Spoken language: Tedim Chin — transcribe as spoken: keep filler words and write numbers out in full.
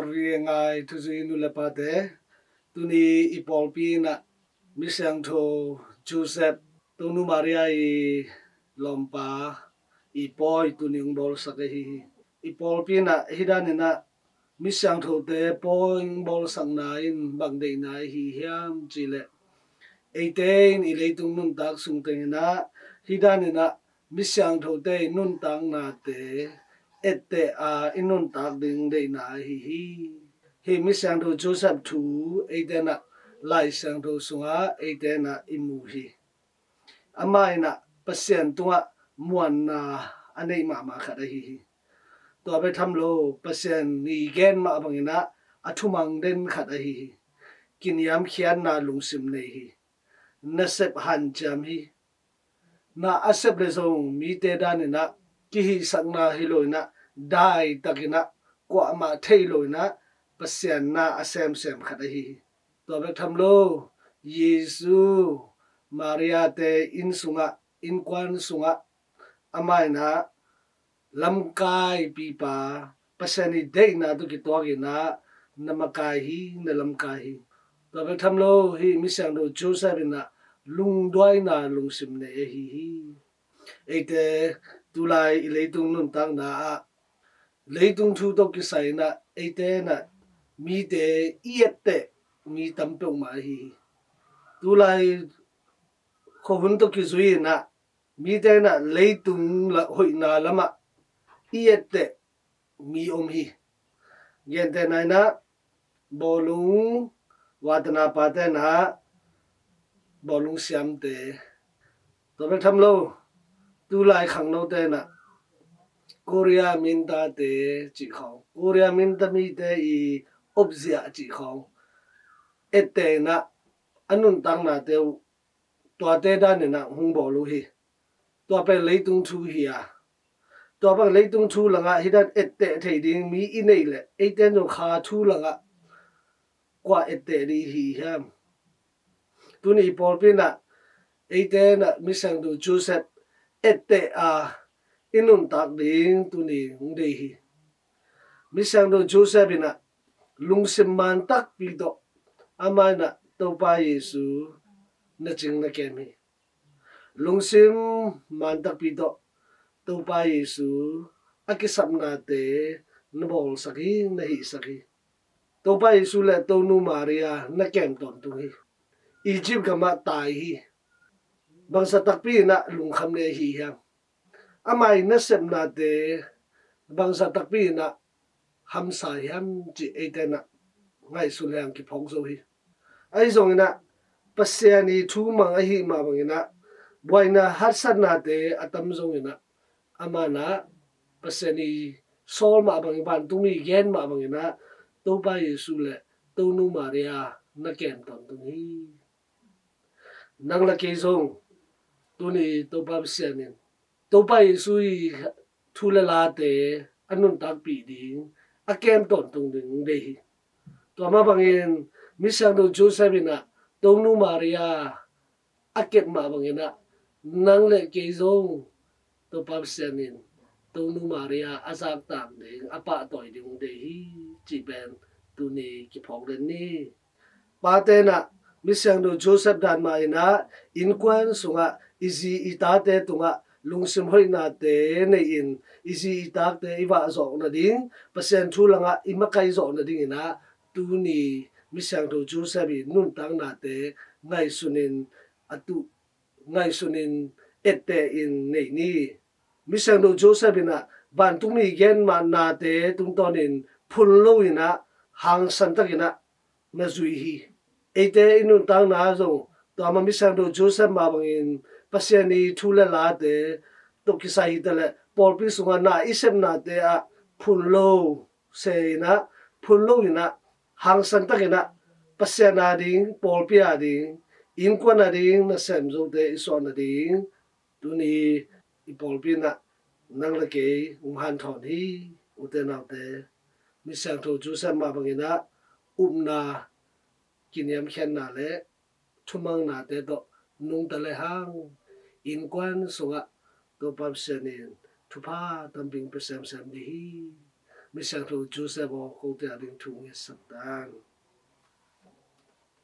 Riangai thuzui nu le pate, tuni i pawlpi in ah Misiangtho Joseph, Tonu Maria i lawmpa, i pawi tuni hong bawlsak ahi hi. I pawlpi in ah hih dan in ah Misiangthote pawi hong bawlsakna in bang deihna ahi hiam cih leh, eite in i leitung nuntak sung teng in ah hih dan in ah Misiangthote i nuntaknate etteh a i nuntak ding deihna ahi hi. Hih Misiangtho Joseph thu eite in ah Lai Siangtho sungah eite in ah i mu hi. Amah in ah Pasian tungah muanna a neih mahmah khat ahi hi. Tua bek tham lo, Pasian i gen mah bang in ah a thumang den khat ahi hi. Kiniamkhiatna lungsim nei hi. Nasep hanciam hi. Na a sep leh zong mite dan in ah kihihsakna hi lo in ah, daitak in ah, kuamah thei lo in ah Pasian na a semsem khat ahi hi. Tua bek tham lo, Jesu, Maria-te inn sungah, innkuan sungah amah in ah lamkaipipa, Pasian i deihna tawh kituak in ah na makai hi, na lamkai hi. Tua bek tham lo, hih Misiangtho Joseph in ah lungduaina lungsim nei ahi hi. Eite tulai i leitung nuntakna ah leitung thu tawh kisai in ah eite in ah mite i etteh mi tam peuhmah ahi hi. Tulai khuahun tawh kizui in ah mite in ah leitung la-, hoihna lamah i etteh mi om hi. Gentehna in ah bawlung, vatana pate in ah bawlung siamte. Tua bek tham lo, tulai khangnote in ah Korea mintate cih khawng, Korea minta mite i opziah cih khawng etteh in ah a nuntaknate uh tuate dan in ah hong bawl uh hi. Tua pen leitung thu hi a, tua bang leitung thu langah hih dan etteh thei ding mi i neih leh eite in zong kha thu langah kua etteh ding i hi hiam? Tuni i pawlpi in ah eite in ah Misiangtho Joseph etteh a i nuntak ding tuni hong deih hi. Misiangtho Joseph in ah lungsim man takpi tawh amah in ah Topa Jesu na cing na kem hi. Lungsim man takpi tawh Topa Jesu a kisapnate na bawlsak hi, na hihsak hi. Topa Jesu le Tonu Maria na kem tawntung hi. Egypt gamah tai hi. Bangzah takpi in ah lungkham leh hi hiam? Amah i nasepnate bangzah takpi in ah hamsa hiam cih eite in ah ngaihsun leng kiphawk zo hi. Ahi zongin ah Pasian i thu mang ahih mah bangin ah buaina haksatnate a tam zongin ah amah in ah Pasian i sawl mah bangin, vantungmi gen mah bangin ah Topa Jesu le Tonu Maria na kem tawntung hi. Nang le kei zong tuni Topa Pasian in Topa Jesu i thu le late a nuntakpih ding, a kem tawntung ding deih hi. Tua mah bangin Misiangtho Joseph in ah Tonu Maria a kep mah bangin ah nang le kei zong Topa Pasian in Tonu Maria a zaktak ding, a pahtawi ding deih hi cih pen tuni kiphawk den ni. Pate in ah Misiangtho Joseph dan mah in ah innkuan sungah i zi i tate tungah lungsim hoihnate nei-in i zi i tate i vah zawh nading, Pasian thu langah i makai zawh nadingin ah tuni Misiangtho Joseph i nuntaknate ngaihsunin a tuh, ngaihsunin etteh in nei ni. Misiangtho Joseph in ah vantungmi gen mah nate tungtawnin phun loin ah hangsan takin ah na zui hi. Eite i nuntakna zong tua mah Misiangtho Joseph mah bangin Pasian i thu le late tawh kisai hi ta leh pawlpi sungah na i sepnate ah phun lo se in ah, phun loin ah hangsan takin ah Pasian ading, pawlpi ading, innkuan ading nasem zote i suah nading tuni i pawlpi in ah nang le kei hong hanthawn hi. Ute naute, Misiangtho Joseph mah bangin ah upna, kiniamkhiatna le thumangnate tawh nungta lehang innkuan sungah Topa Pasian in thupha tampi hong pia semsem ding hi. Misiangtho Joseph aw, kote ading thu ngetsak tan.